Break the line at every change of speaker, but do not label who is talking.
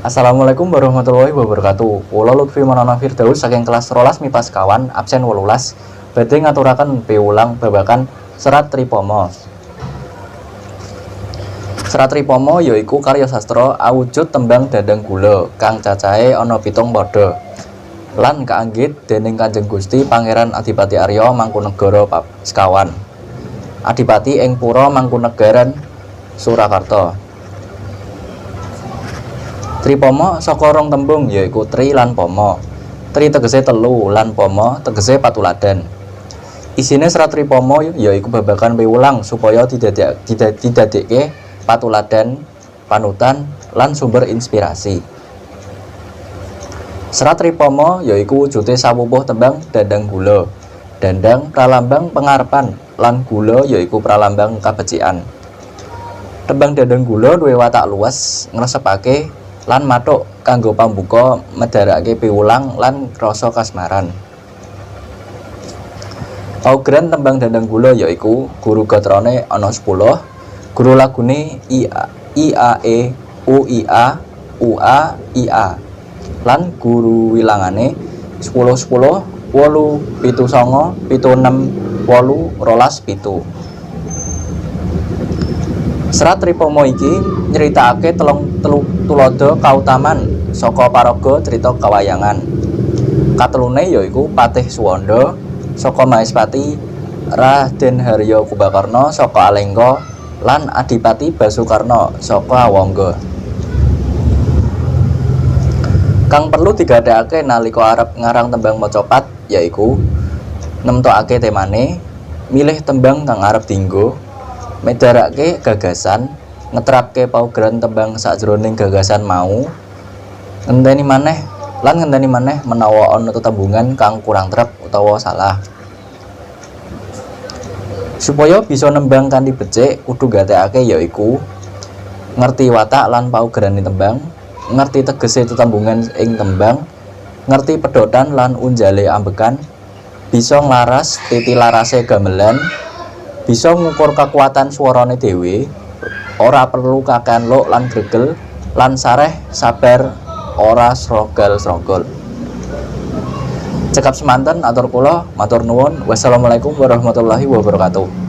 Assalamualaikum warahmatullahi wabarakatuh. Kula Lutfi Manana Firdaus saking kelas 12 MIPA sekawan absen 18 badhe ngaturaken piwulang babagan Serat Tripama. Serat Tripama yaiku karya sastra awujud tembang dandang gula kang cacahe ana 7 pada lan kaanggit dening Kanjeng Gusti Pangeran Adipati Arya Mangkunegara sekawan. Adipati ing Pura Mangkunegaran, Surakarta. Tripama saka rong tembung, yaiku tri lan pama. Tri tegese telu lan pama tegese patuladan. Isine Serat Tripama yaiku babagan piwulang supaya didadekke patuladan, panutan, lan sumber inspirasi. Serat Tripama yaiku wujude sawupuh tembang dandang gula. Dandang pralambang pengarepan lan gula yaiku pralambang kabecikan. Tembang dandang gula duwe watak luwes, ngresepake lan mathuk kanggo pambuka medharake piwulang lan rasa kasmaran. Paugeran tembang dandang gula yaiku guru gatrane ana 10, guru lagune I A I A E U I A U A I A lan guru wilangane 10 10 8 7 9 7 6 8 12 7. Serat Tripama iki nyritakake telu tuladha kautaman saka paraga crita kawayangan. Katelune yaiku Patih Suwanda saka Maespati, Raden Harya Kumbakarna saka Alengka, lan Adipati Basukarna saka Awangga. Kang perlu digathekake nalika arep ngarang tembang macapat yaiku nemtokake temane, milih tembang kang arep dienggo, medharake gagasan, ngetrapke paugeran tembang sakjroning gagasan mau, ngenteni maneh lan ngenteni maneh menawa ana tetembungan kang kurang trep utawa salah. Supaya bisa nembang kanthi becik kudu nggatekake yaiku ngerti watak lan paugerane tembang, ngerti tegese tetembungan ing tembang, ngerti pedhotan lan unjale ambekan, bisa nglaras titi larase gamelan, bisa ngukur kekuatan swarane dhewe, ora perlu kakehan luk lan gregel, lan sareh sabar ora srogal-srogol. Cekap semanten atur kula, matur nuwun. Wassalamualaikum warahmatullahi wabarakatuh.